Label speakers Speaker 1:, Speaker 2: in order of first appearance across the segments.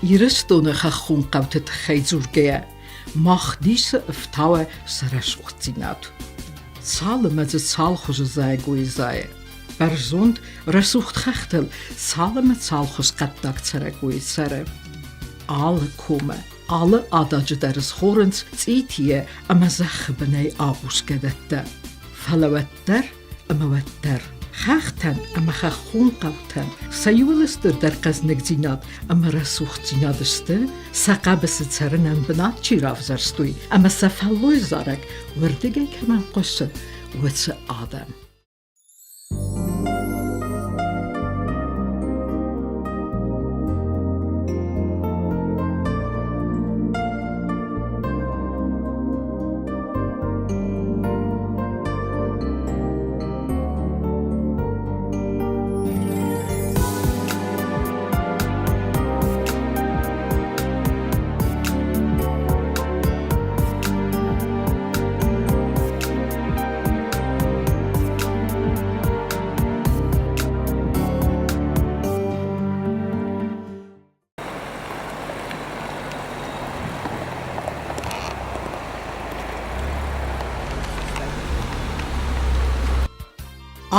Speaker 1: Ирыстоны хӕххон хъӕуты тыххӕй дзургӕйӕ, мах дисы ӕфтауы сӕ рӕсугъддзинад. Цал ӕмӕ дзы цал хуызы зайӕгойы зайы. Бӕрзонд, рӕсугъд хӕхтыл цал ӕмӕ цал хуыз хъӕддаг цӕрӕгойы цӕры. Алы комы, алы ададжы дӕр схорынц цъитийӕ ӕмӕ зӕххы бынӕй абузгӕ дӕттӕ. Фӕлӕ уӕддӕр ӕмӕ уӕддӕр хӕхтӕн ӕмӕ хӕххон хъӕутӕн сӕ иуыл стырдӕр хъӕзныгдзинад ӕмӕ рӕсугъддзинад сты, сӕ хъӕбысы цӕрынӕн бынат чи равзӕрстой ӕмӕ сӕ фӕллой зарӕг уырдыгӕй кӕмӕн хъуысы, уыцы адӕм.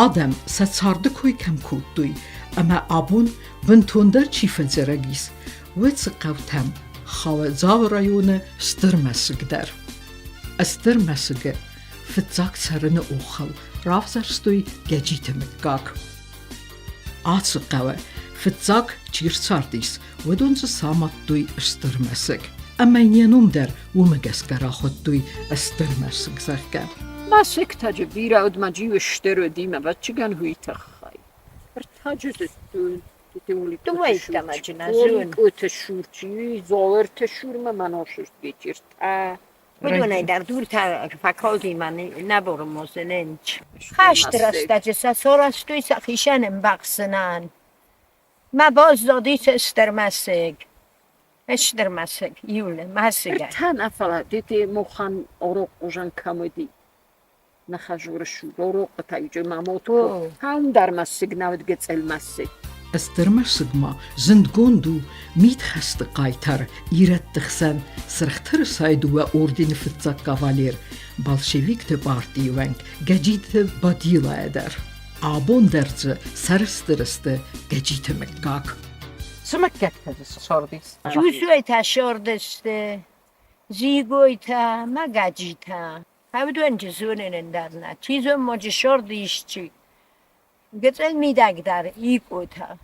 Speaker 1: Адӕм сӕ царды кой кӕм кодтой ӕмӕ абон бынтондӕр чи фӕдзӕрӕг ис, уыцы хъӕутӕм хауы Дзауы районы Стыр мӕсыг дӕр. Стыр мӕсыгы фыццаг цӕрыны охыл равзӕрстой Гӕджиты мыггаг. Ацы хъӕуы фыццаг чи рцардис, уыдон дзы самадтой Стыр мӕсыг. Ӕмӕ йын йӕ ном дӕр уымӕ гӕсгӕ рахуыдтой Стыр мӕсыг, зӕгъгӕ.
Speaker 2: Мӕсыгтаджы бирӕ уыд мӕ джиуы стыр уыди, мӕ ӕвӕццӕгӕн уый тыххӕй. Ӕртаджы зыдтон.
Speaker 3: Уыдонӕй дӕр дуртӕ фӕкалди мӕ нӕ бормосы нынч. Хӕсты рӕстӕджы сӕ сарӕзтой сӕхицӕн ӕмбӕхсынӕн. Мӕ баззади стыр мӕсыг. Стыр мӕсыг, иу мӕсыгӕй.
Speaker 2: Ӕртӕ нӕ, фӕлӕ деде мохан орохъхъузӕн кӕм уыди.
Speaker 1: Стыр мӕсыг ма зындгонд у мидхӕсты хъайтар ирӕтты хсӕн Сырх тырысайы дыууӕ ордены фыццаг кавалер, большевикты партийы уӕнг Гӕджиты Бадилайӕ дӕр. Абон дӕр дзы сӕрыстыр сты Гӕджиты мыггаг.
Speaker 4: Цы мыггӕгтӕ дзы цардис?
Speaker 3: Джусойтӕ сордысты, Зигойтӕ мӕ Гӕджитӕ. Ӕвдонджы зонынӕн дӕр нӕ, чи зонмоджы сорды исчи. Гыцъыл мидӕг дӕр икъотӕ.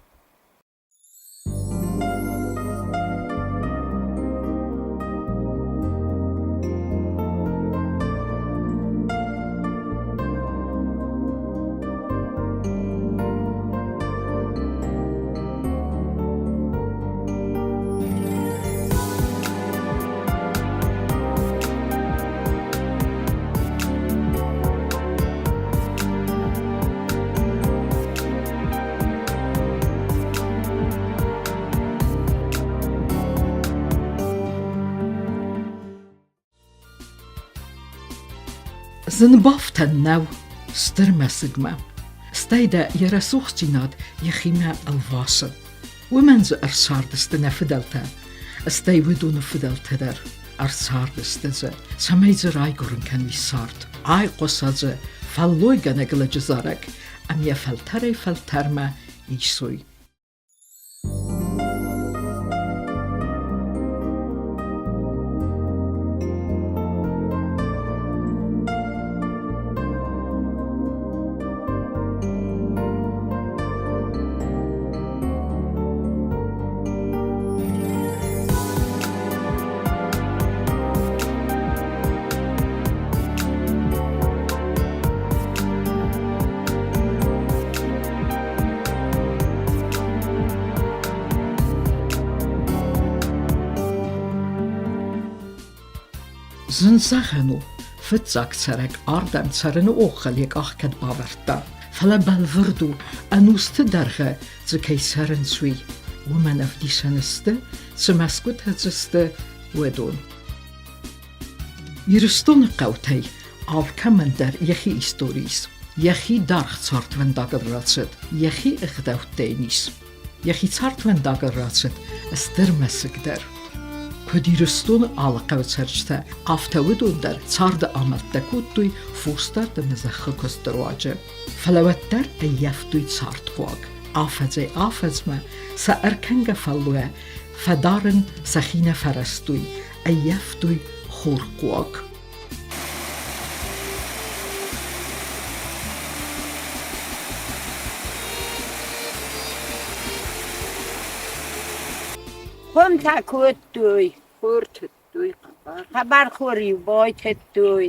Speaker 1: Зын бафтӕн нӕу стыр мӕсыгмӕ, стӕй дӕ йӕ рӕсугъддзинад йӕхимӕ ӕлвасы. Уымӕн дзы ӕрцардысты нӕ фыдӕлтӕ, стӕй уыдоны фыдӕлтӕ дӕр ӕрцардысты дзы, цӕмӕй дзы райгуырын кӕной цард. Айхъуыса дзы фӕллойгӕнӕг лӕджы зарӕг ӕмӕ йӕ фӕлтӕрӕй-фӕлтӕрмӕ исой. Зын зӕгъӕн у, фыццаг цӕрӕг ардӕм цӕрыны оххыл йӕ къах кӕд бавӕрдта, фӕлӕ бӕлвырд у, ӕнусты дӕргъы дзы кӕй цӕрынц, уый. Уымӕн ӕвдисӕн сты, цы мӕсгуытӕ дзы сты, уыдон. Ирыстоны хъӕутӕй алкӕмӕн дӕр йӕхи истори ис, йӕхи даргъ цардвӕндагыл рацыд, йӕхи ӕгъдӕуттӕ йын ис. Йӕхи цардвӕндагыл рацыд стыр мӕсыг дӕр. Куыд Ирыстоны алы хъӕуы цӕрджытӕ, афтӕ уыдон дӕр царды амӕлттӕ кодтой фосдард ӕмӕ зӕххы куысты руаджы. Фӕлӕ уӕддӕр ӕййӕфтой цардхъуаг. Афӕдзӕй-афӕдзмӕ сӕ ӕркӕнгӕ фӕллойӕ фӕдарын сӕхи нӕ фӕрӕзтой, ӕййӕфтой хорхъуаг.
Speaker 3: Хуымтӕ кодтой.
Speaker 2: Хор тыдтой хъӕбӕр.
Speaker 3: Хъӕбӕр хор-иу байтыдтой.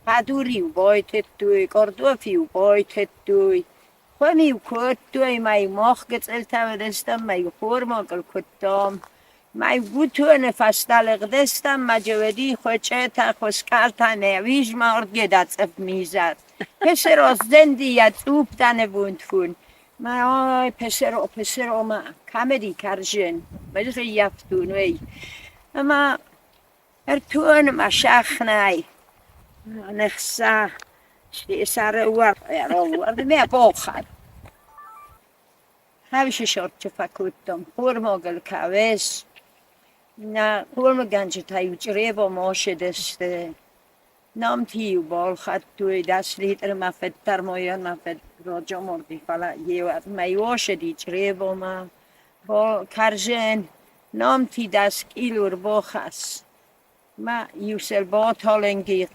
Speaker 3: Хъӕдур-иу байтыдтой, картоф-иу байтыдтой. Хуым-иу кодтой, ма-иу мах гыццылтӕ уыдыстӕм, ма-иу хормагыл куыдтам. Ма-иу гутоны фӕстӕ лыгъдыстӕм, ма джеведи хуычъытӕ, хуыскъӕлтӕ нӕ уизмардге да цъыф мизат. Песеро зендия цъупта нывундфун. Ма ой, песеро, песеро ма камеди каржен. Ма рыййӕфтун, ой. Ӕма ӕртон ма сахнай. Нӕхса, сарӕуар, мӕ бохар. Хӕвсы сорты фӕкодтам хормогыл кавес. Нӕ хормогӕнджытӕ-иу Чъребо мосыдысты. Намти-иу балхӕдтой 10 литрмӕ федтӕрмойӕн фед роджоморди, фӕлӕ еуӕдмӕ осыди Чъребомӕ. Карзен намти 10 кило рбахӕсс. Ма иу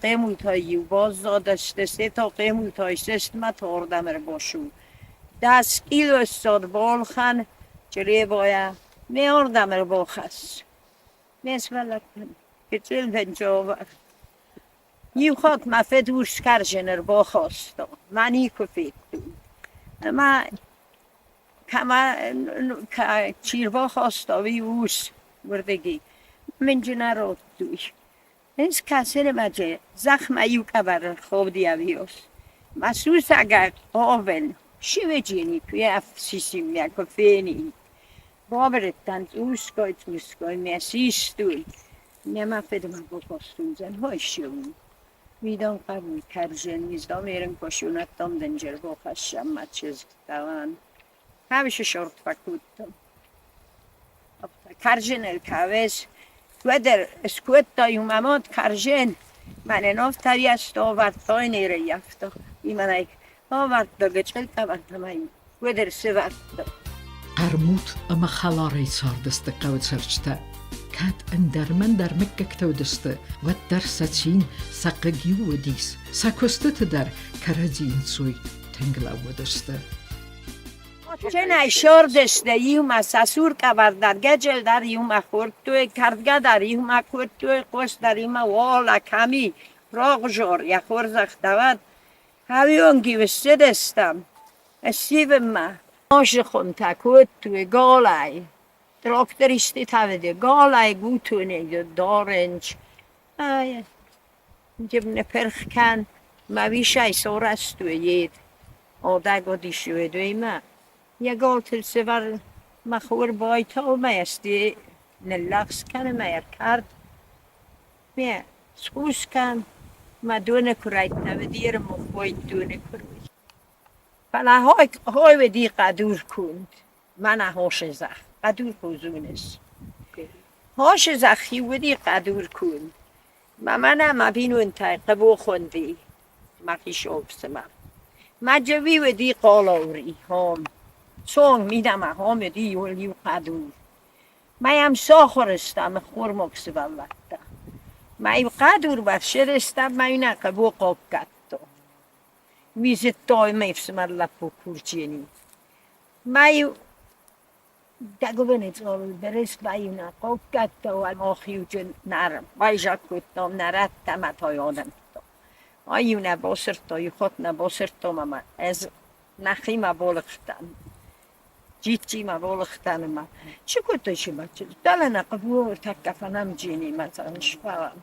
Speaker 3: хъемултай-иу баззадысты, сета хъемултай сестмӕ тордӕм ӕрбасу. 10 кило ссад балхӕн Чъребайӕ, ме ардӕм ӕрбахӕсс. Ме сывӕллӕттӕн гыццыл фенцовӕр. Иу хатт мӕ фыд урс кӕрзын ӕрбахаста, мӕ никуы федтон. Ӕмӕ кӕмӕ чи рбахаста, уый ус уырдыги. Мынджы нӕ радтой. Ӕз кӕсын ӕмӕ зӕхмӕ иу къӕбӕр ӕрхауди ӕвиос. Мӕ сусӕгӕй хъавын, сиведжени куы ӕфсисимӕ куы фенин. Бабырыдтӕн цъусгай-цъусгай мӕ систой. Нӕма фыдмӕ бакастундзӕн хойсиун. Видон хъӕбул кӕрзен, миздам ерын косюнаттам дынджыр бахӕссӕм мӕ чызгтӕн. Хӕвсы сорт фӕкодтам. Кӕрзенел кавес. Уӕдӕр скодта иу мӕ мад кӕрзен. Мӕнӕн афтӕ йӕсто авӕрдта не рӕййӕфта. Имӕнӕй авӕрдта гыцъылтӕ авӕрдта мӕ уӕдӕр сывӕрдта.
Speaker 1: Хъӕрмуд ӕмӕ хӕларӕй цардысты хъӕуы цӕрджытӕ. Кӕд ӕндӕр-мӕндӕр мыггӕгтӕ уыдысты, уӕддӕр сӕ цин, сӕ хъыг иу уыдис. Сӕ куыстыты дӕр кӕрӕдзийы нцой тынг лӕууыдысты.
Speaker 3: Ченай сордысты иумӕ сӕ сур къӕбӕр дӕр, гӕджел дӕр иумӕ хордтой, кӕрдгӕ дӕр иумӕ кодтой, хъус дӕр иумӕ, уола кӕми, рогжор, йӕ хорзӕх дӕуӕд. Хауионги ссыдыстӕм ссивынмӕ. Нозы хуымтӕ кодтой галӕй, трактористы тавыды галӕй гутонӕй дорынч. Ныппырх кӕн, мӕ уисӕй сарӕзтой йед. Одӕгодис уедуймӕ. Йӕ галтыл сывӕр мӕ хур байтаумӕ сте ныллӕгъз кӕны мӕ ӕркард. Ме схус кӕн, мӕ доны куырӕйттӕ уыди ӕрмухой доны куырой. Фӕлӕ хой уыди хъӕдур конд, мӕнӕ хосы зӕхх, хъӕдур хозуныс. Хосы зӕхх-иу уыди хъӕдур конд. Мӕ мӕнӕ мӕ бинонтӕй хъӕбохонди мӕхи сопсымӕ. Мӕ джеуи уыди хъолоури хом. Цонг мидӕмӕ хом уыди иу хъӕдур. Мӕ йӕм сахуыр стӕм ӕххормаг сывӕллӕттӕ. Мӕ иу хъӕдур бассӕрстам, мӕ иу нӕ хъӕбул хъопкадто. Уый зыдтой ме фсымӕр лӕппу Курчени. Мӕ иу Дӕгуыбыны цъорыл дырыс баиу нӕ хъопкадто, мах-иуджын нар байзаг кодтам, нӕ рӕттӕ мӕ тайонӕмттӕ. Ай-иу нӕ басырдта, иу хатт нӕ басырдта ӕмӕ ӕз нӕхимӕ балыгътӕн. Джиджджимӕ балыгътӕн ӕмӕ чи кодтой, чи ма Дӕлӕ нӕ хъӕбул тӕккӕ фӕнӕмджинимӕ сфӕлӕм.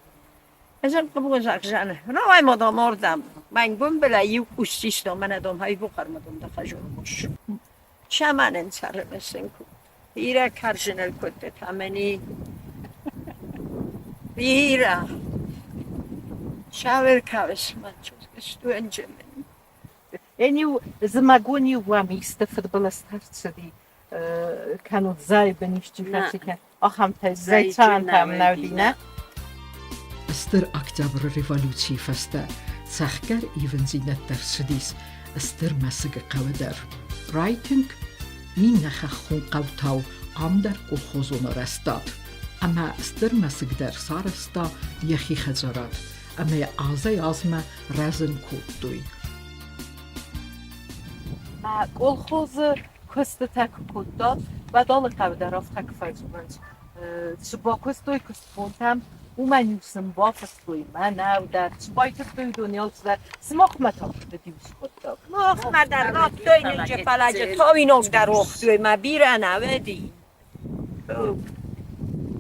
Speaker 3: Ӕз ӕм хъӕбул загъзӕн, рауай ма дам ардӕм. Мӕн гуымбылӕй иу къус систон, мӕнӕ дам хайбухармӕ дам дӕ хӕзурмус. Шаманӕн цӕрын Бирӕ карзыныл кодта мӕни. Бирӕ. Цавӕр кавыс ма стуӕнджы мын.
Speaker 4: Ӕниу зымӕгон-иу уӕм исты фыдбылызтӕ рцыди? кӕнут зӕй бын исчи фӕци ахӕмтӕ зӕй цӕрӕнтӕм нӕ уыди, нӕ?
Speaker 1: Стыр Октябры революцийы фӕстӕ цӕхгӕр ивындзинӕдтӕ рцыдис Стыр Мӕсыгы хъӕуы дӕр. Райтынг иннӕ хӕххон хъӕутау ам дӕр колхозон арӕзтад. Ӕмӕ Стыр Мӕсыг дӕр сарӕзта йӕхи хӕдзарад ӕмӕ йӕ азӕй-азмӕ рӕзын кодтой.
Speaker 4: Колхозы куыстытӕ куы кодтат, уӕд алы хъӕуы дӕр афтӕ куы фӕдзурынц. Цы бакуыстой куыстбонтӕм, уымӕн-иу сын бафыстой мӕнӕу дӕр, цы байтыдтой, уыдон алцыдӕр. Сымахмӕ та куыд иу скодтат?
Speaker 3: Махмӕ дӕр радтой нынджы фӕлӕджы тауинаг дӕр охтой, мӕ бирӕ нӕ уыди.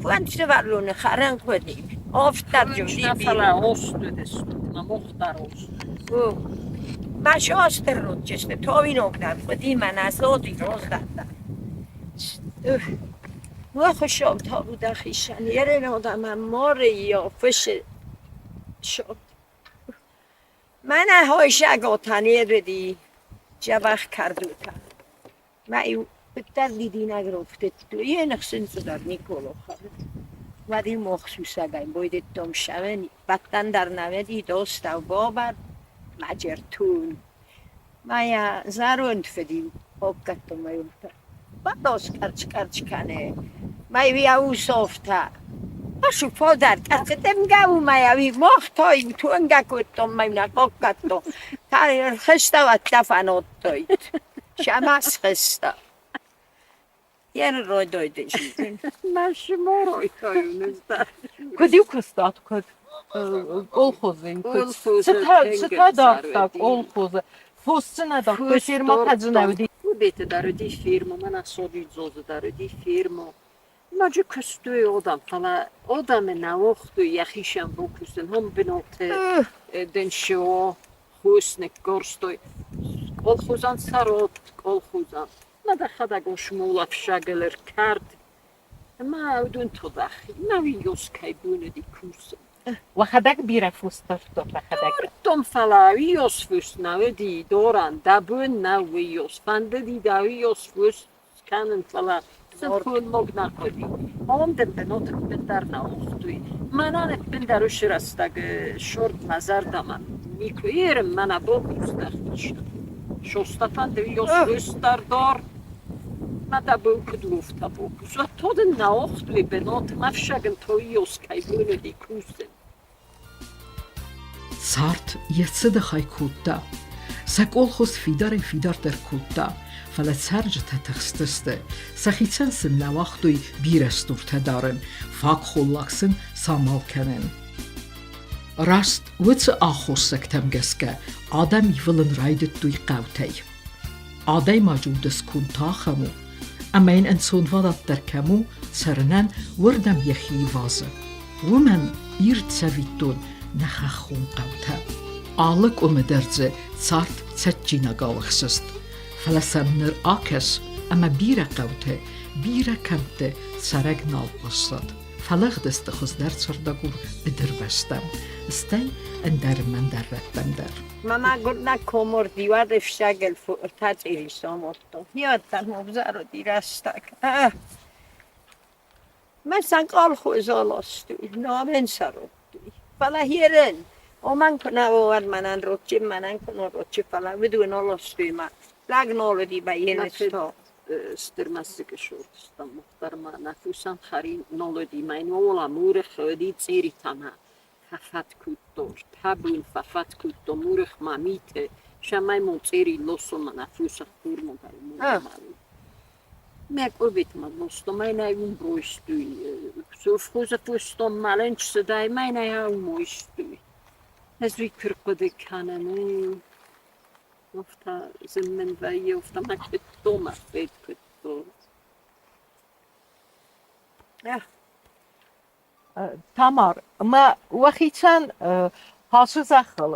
Speaker 3: Фондз сывӕллоны хӕрын хъуыди. Офтӕджы уыди
Speaker 2: Фӕлӕ остуыдысты, мӕ мохдар остуыдысты.
Speaker 3: Мӕ состыр рудджысты, тауинаг дӕр хъуыди, мӕнӕ соди роздӕттӕ. Уӕхуысау табу дӕхицӕн, еренод ӕмӕ морейы фысы сод. Мӕнӕ хойсаготӕн ереди дзӕбӕх кӕрдутӕ. Мӕ-иу куыддӕр дидинӕг рафтыдтой, йе ныхсынцъы дӕр никуы Уӕд-иу мох сусӕгӕй байдыдтон ссӕуын, бӕттӕн дӕр нӕ уыди, достау бабар, маджертун. Мӕ зӕронд фыд-иу оккӕдтон мӕ Бабос къӕрцц-къӕрцц кӕны, мӕ усофтӕ. Фодӕр къӕрццытӕмгӕ уымӕй ӕви мохтой, тунгӕ кодтон мӕ нӕ къоккӕдтон. Та ӕрхызта фӕнодтой. Сӕмӕ схызта.
Speaker 4: Куыд-иу куыстат, куыд? Колхозы Цытӕ дардта колхозы? Фос цы нӕ дардтой, фермӕтӕ дзы нӕ уыди?
Speaker 2: Кубеты дӕр уыди фермӕ, мӕнӕ Содидзозы дӕр уыди фермӕ. Ноджы куыстой одам, фӕлӕ одамы нӕ уагътой йӕхицӕн бакусын, уым бынаты дын шоу хус ныккорстой. Колхозӕн цӕрут, колхозӕн. Мӕ дӕхӕдӕг осмол ӕфсагыл ӕркард, ӕмӕ уыдон тудах, нӕ уыйос кӕй бон уыди кусын.
Speaker 4: Уӕхӕдӕг бирӕ фос дардтат уӕхӕдӕг?
Speaker 2: Дардтон, фӕлӕ уыйос фос нӕ уыди, дорӕн дӕ бон нӕ уыйос, фӕндыди дӕ уыйос фос скӕнын, фӕлӕ сын хонмог нӕ хъуыди. Ом дын бынаты ӕппындӕр нӕ уагътой. Мӕнӕн ӕппындӕр уыцы рӕстӕг сорт мӕ зӕрдӕмӕ никуы ерын, мӕнӕ бокуздӕхтысты. Шостатан ёсдӕр дор, мӕ дӕ бон куыд лофта бокуз. То дын нӕ уагътой бынаты, мӕ фсӕгын то ёскӕй бон уыди кусын.
Speaker 1: Цард йӕ цыды хай кодта. Сӕ колхоз фидарӕй-фидардӕр кодта, фӕлӕ цӕрджытӕ тыхстысты, сӕхицӕн сын нӕ уагътой бирӕ стуртӕ дарын, фаг холлаг сын самал кӕнын. Раст уыцы аххосӕгтӕм гӕсгӕ адӕм ивылын райдыдтой хъӕутӕй. Адӕймаджы удысконд та ахӕм у, ӕмӕ йын ӕнцонвадат дӕр кӕм у цӕрынӕн, уырдӕм йӕхи ивазы. Уымӕн ирд цӕвиттон нӕ хӕххон хъӕутӕ. Алы къуымы дӕр дзы цард цӕджджинагау ӕхсыст. Фӕлӕ сӕм ныр акӕс, ӕмӕ бирӕ хъӕуты, бирӕ кӕмтты цӕрӕг нал баззад. Фӕлыгъдысты хуыздӕр цӕрдӕгур быдырбӕстӕм, стӕй ӕндӕр ӕмӕ рӕттӕм дӕр.
Speaker 3: Мама гурна комор дивад ӕфсагӕл ӕртӕ цъири сомодтон. Ниадтан мобзароди рӕстӕг. Мӕ санкъалхоз олостуй, номен сароттуй. Фӕлӕ херен, оман куы нӕ уӕд мӕнӕн ротчи, мӕнӕн куы нӕ ротчи, фӕлӕ уыдон олостуй ма. Лӕг нолуди ба енесто.
Speaker 2: Стыр мӕсыгы сордыстӕм мухтарма нӕ фусан харин нолуди майн ола мурых оди цъиритама фӕфӕд кодтон, табун фӕфӕд кодтон мурых ма мите, шамай мон цъири лосома нӕ фусах хурмогай мурмали. Мӕ къобетмӕ лостомай ум бройстуй, совхоза фустом маленчсадай майнай аумойстуй. Ez уый куы рхъуыды кӕнын, Офта зын мын вӕййы, офта мӕ куыдтон, мӕ фыд куыдтон.
Speaker 4: Тамар, мӕ уӕхицӕн хасы зӕххыл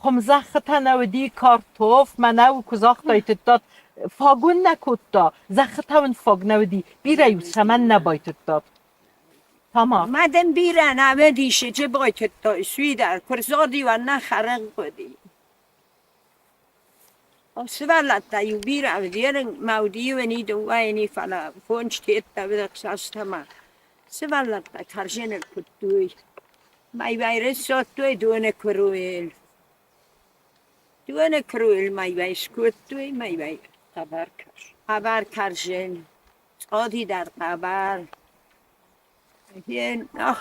Speaker 4: хуымзӕххытӕ нӕ уыди, картоф, мӕнӕу куы загътай, тыдтат, фаг уын нӕ кодта, зӕххытӕ уын фаг нӕ уыди, бирӕ-иу цӕмӕн нӕ байтыдтат? Тамар.
Speaker 3: Мадӕн бирӕ нӕ уыдис, цы байтыдтой, суидар, куы рзади, уӕд нӕ хӕрын хъуыди. Сывӕллӕттӕ-иу бирӕ ӕвзӕрын ма уыди-иу дыууӕйы, фӕлӕ фондз тедта ӕхсӕзтӕмӕ. Сывӕллӕттӕ карзӕныл куыдтой. Мӕйвайры ссардтой доны куыройыл. Доны куыройыл мӕйвай скодтой, мӕйвай
Speaker 2: Хъӕбӕр карз.
Speaker 3: Хъӕбӕр карзӕн. Цъоти дӕр хъӕбӕр. Ах,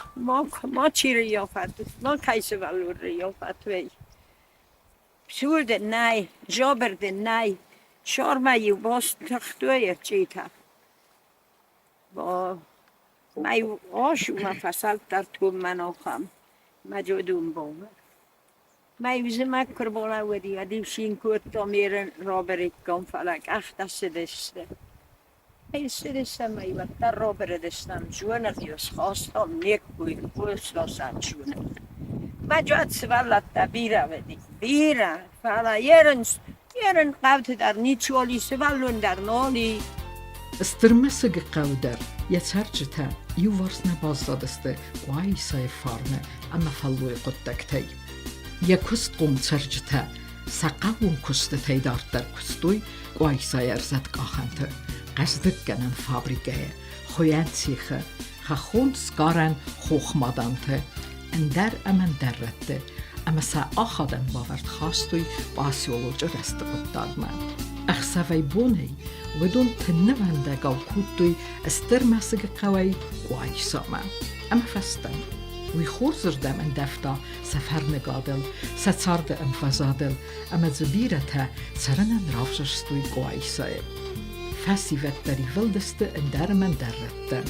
Speaker 3: ма чи рыййафат, ма кӕй сывӕллон рыййафат, уый. Псул дын нӕй, жабыр дын нӕй, сӕрмӕ-иу бастыгътой ӕрчъитӕ. Мӕ осумӕ фӕсалддӕр туммӕ нохам, мӕ джодун бомӕ. Мӕ зымӕг куы рбалӕууыди, уӕд-иу цин кодтам ерын рабыриккам, фӕлӕ къӕхтӕ цыдысты. Цыдысты ӕмӕ уӕддӕр рабырыдыстӕм, зоныгъ-иу схастам не ккой хъусласӕн зоныгъ. Мӕ джуат сывӕллӕттӕ бирӕ уыди, бирӕ, фӕлӕ ерын, ерын хъӕуты дӕр ничиуал и, сывӕллон дӕр нал и.
Speaker 1: Стыр мӕсыгы хъӕу дӕр йӕ цӕрджытӕ иуварс нӕ баззадысты Къуаисайы фарны ӕмӕ фӕллойы хъуыддӕгтӕй. Йӕ куыстхъом цӕрджытӕ сӕ хъӕууон куыстытӕй дарддӕр куыстой Къуайсайы ӕрзӕткъахӕнты, хъӕздыггӕнӕн фабрикӕйы, хуыйӕн цехы, хӕххон сгарӕн хохмаданты, ӕндӕр ӕмӕ ӕндӕр рӕтты, ӕмӕ сӕ ахадӕн бавӕрд хастой пъасиолочы рӕзты хъуыддагмӕ. Ӕхсӕвӕй-бонӕй уыдон тыннывӕндӕгау кодтой Стыр мӕсыгы хъӕуӕй Къуайсамӕ ӕмӕ фӕстӕмӕ. Уый хорзырдӕм ӕндӕвта сӕ фӕрныгадыл, сӕ царды ӕмвӕзадыл ӕмӕ дзы бирӕтӕ цӕрынӕн равзӕрстой Къуайсайы. Фӕсивӕд дӕр ивылдысты ӕндӕр ӕмӕ ӕндӕр рӕттӕм.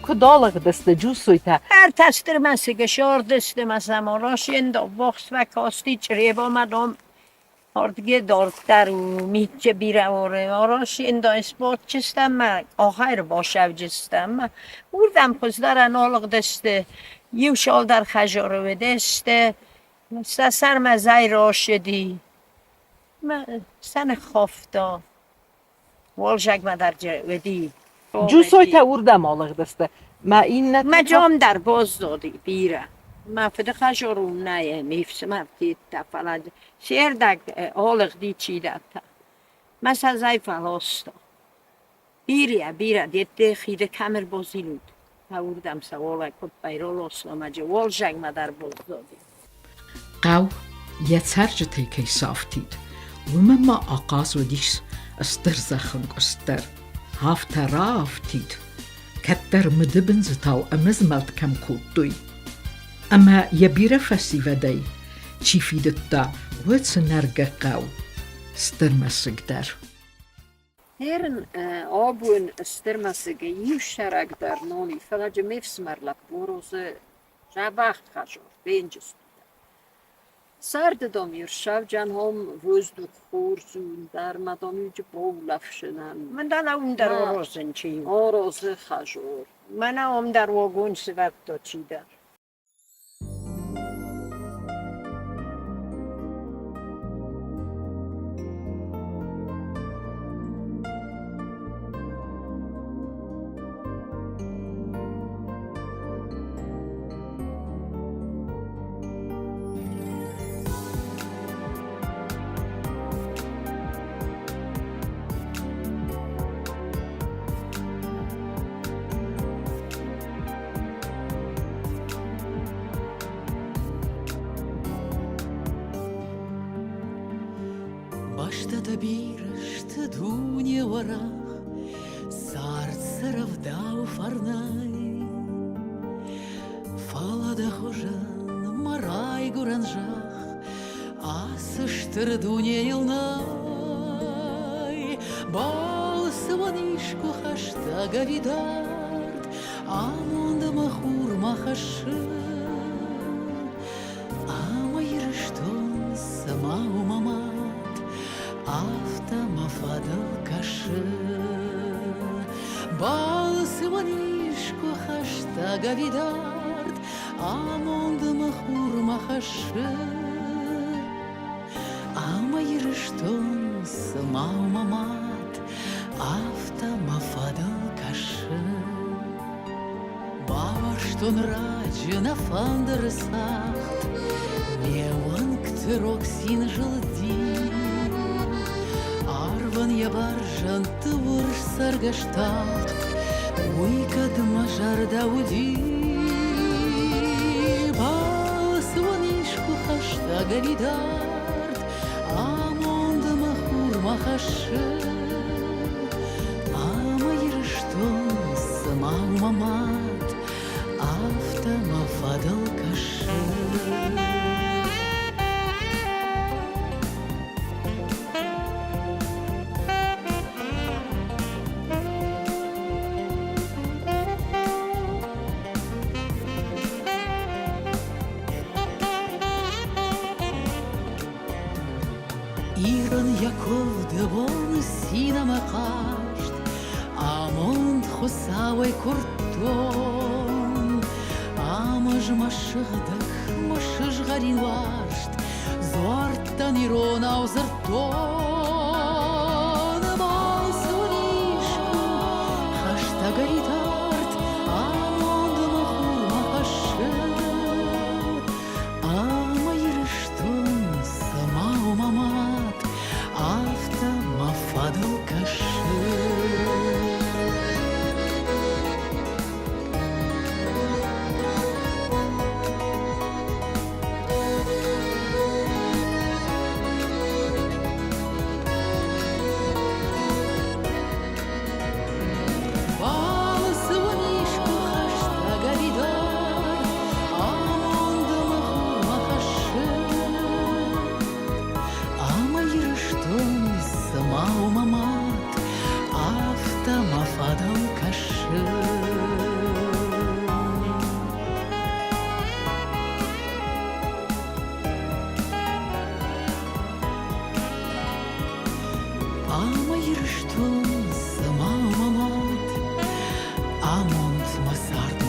Speaker 4: Куыд алыгъдысты Джусойтӕ?
Speaker 3: Ӕртӕ стыр мӕсыгы сордысты мӕ сӕм Оросендо бохсвӕ кости чъребома дом Ардге дарддӕр у митче бирӕ Оросендо спортчыстӕм мӕ къахӕй ӕрбасӕвджыстӕм. Уырдӕм хуыздӕрӕн алыгъдысты, иу цалдӕр хӕдзары уыдысты, сӕ сӕрмӕ зӕй рацыди. Мӕ сӕ ныххафта. Уалзӕгмӕ дӕр уыди.
Speaker 4: Джусойтӕ уырдӕм алыгъдысты. Мӕ иннӕтӕ
Speaker 3: Мӕ джом дӕр баззади бирӕ. Мӕ фыды хӕдзар у нӕ ме фсымӕр федта, фӕлӕ се рдӕг алыгъди чидӕртӕ. Мӕ сӕ зӕй фӕласта. Бирӕ, бирӕ дедте хиды кӕм ӕрбазилут, уырдӕм сӕ уалӕ къуыппӕй раласта ӕмӕ джы уалзӕгмӕ дӕр баззади.
Speaker 1: Хъӕу йӕ цӕрджытӕй кӕй сафтид, уымӕн ма ахъаз уыдис стыр зӕххӕнкъуыст дӕр. Афтӕ раафтид, кӕддӕр мыдыбындзытау ӕмызмӕлд кӕм кодтой. Ӕмӕ йӕ бирӕ фӕсивӕдӕй чи фидыдта, уыцы нӕргӕ хъӕу Стыр мӕсыг дӕр.
Speaker 2: Ерын абон Стыр мӕсыгы иу сӕрак дӕр нал и, фӕлӕ джы ме фсымӕр лӕппу Розы дзӕбӕх хӕзор, денджыз. Сӕрды дам Ирсавджан хом воздух хорз у, дӕр ма дам иуджы баулӕфсынӕн.
Speaker 3: Мӕнӕ уым дӕр орозын чи у.
Speaker 2: Орозы хӕзор.
Speaker 3: Мӕнӕ уым дӕр огон сывӕрдта чидӕр.
Speaker 5: Бӕстӕтӕ бирӕ сты дуне уӕрӕх, Цард сӕ рӕвдауы фӕрнӕй. Фӕлӕ дӕ хуызӕн мӕ райгуырӕн зӕхх Ацы стыр дунейыл нӕй. Балцы уын искуы хӕстӕг ӕви дард, Амонд ӕмӕ хур ма хӕссы. Ӕмӕ Ирыстон цыма у мӕ мад, Афтӕ мӕ фӕдыл кӕсы. Балцы уын искуы хӕстӕг ӕви дард, Амонд мӕ хурмӕ хӕссы. Ӕмӕ Ирыстон цыма у мӕ мад, Афтӕ мӕ фӕдыл кӕсы. Бауарзтон раджы нӕ фӕндыры цагъд, Ме уӕнгты рог цин зылди. Арвӕн йӕ бӕрзӕндты урс цӕргӕс тахт, Уый кӕд мӕ зӕрдӕ уыди. Балцы уын искуы хӕстӕг ӕви дард, Амонд мӕ хурмӕ хӕссы. Ӕмӕ Ирыстон, цыма у мӕ мад, Афтӕ мӕ фӕдыл кӕсы. Ирӕн йӕ куывды бон цин ӕмӕ хъазт, Амонд Хуыцауӕй куырдтон. Ам ӕз мӕ сыгъдӕг, мӕ сызгъӕрин уарзт Дзуӕрттӕн иронау дзырдтон. Балцы уыдис-ку хӕстӕгӕй тард, Амонд мӕ хурмӕ хӕссы. Ӕмӕ Ирыстон, цыма у мӕ мад, Афтӕ мӕ фӕдыл кӕсы. Балцы уын искуы хӕстӕг ӕви дард, Амонд ӕмӕ хурмӕ хӕссы. Ӕмӕ Ирыстон, цыма у мӕ мад, Афтӕ мӕ фӕдыл кӕсы. Ӕмӕ Ирыстон, цыма у мӕ мад, Амонд мӕ царды.